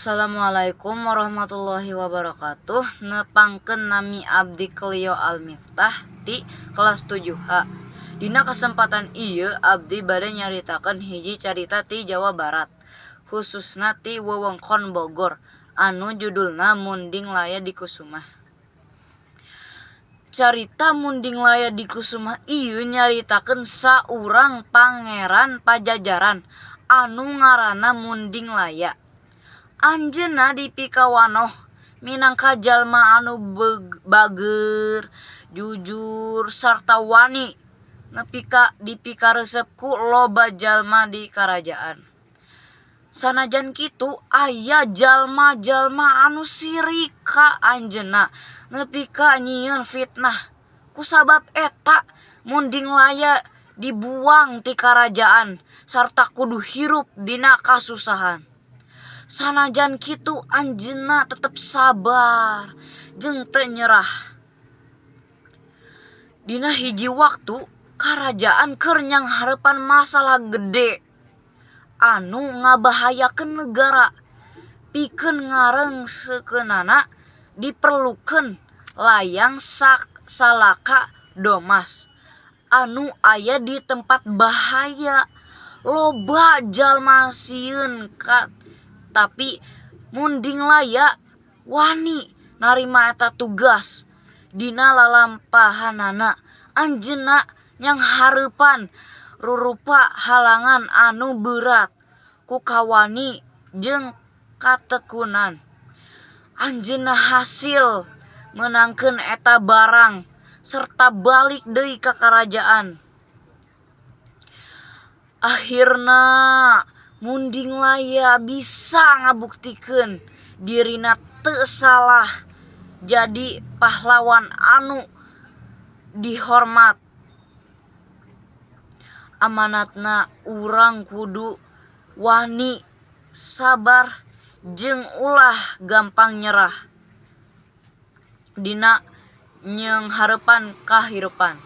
Assalamualaikum warahmatullahi wabarakatuh. Nepangkeun nami abdi Cleo Almiftah ti kelas 7H. Dina kesempatan ieu abdi bade nyaritakeun hiji carita ti Jawa Barat, khususna ti wewengkon Bogor, anu judulna Munding Laya Dikusumah. Carita Munding Laya Dikusumah ieu nyaritakeun saurang pangeran Pajajaran anu ngaranna Munding Laya. Anjeunna dipikawanoh minangka jalma anu bager, jujur, sarta wani nepi ka dipikaresep ku loba jalma di karajaan. Sanajan kitu aya jalma-jalma anu sirik ka anjeunna nepi ka nyieun fitnah. Kusabab eta Munding Laya dibuang ti karajaan sarta kudu hirup dina kasusahan. Sanajan kitu anjeunna tetep sabar jeung teu nyerah. Dina hiji waktu karajaan keur nyanghareupan masalah gede anu ngabahayakeun negara. Pikeun ngarengsekeunana diperlukeun layang salaka domas anu aya di tempat bahaya. Loba jalma sieun tapi Munding Laya wani narima eta tugas. Dina lalampahanana anjeunna nyanghareupan rurupa halangan anu beurat ku kawani jeung katekunan. Anjeunna hasil meunangkeun eta barang serta balik deui ka karajaan. Akhirna Munding Laya bisa ngabuktikeun dirina teu salah jadi pahlawan anu dihormat. Amanatna urang kudu wani, sabar, jeung ulah gampang nyerah dina nyanghareupan kahirupan.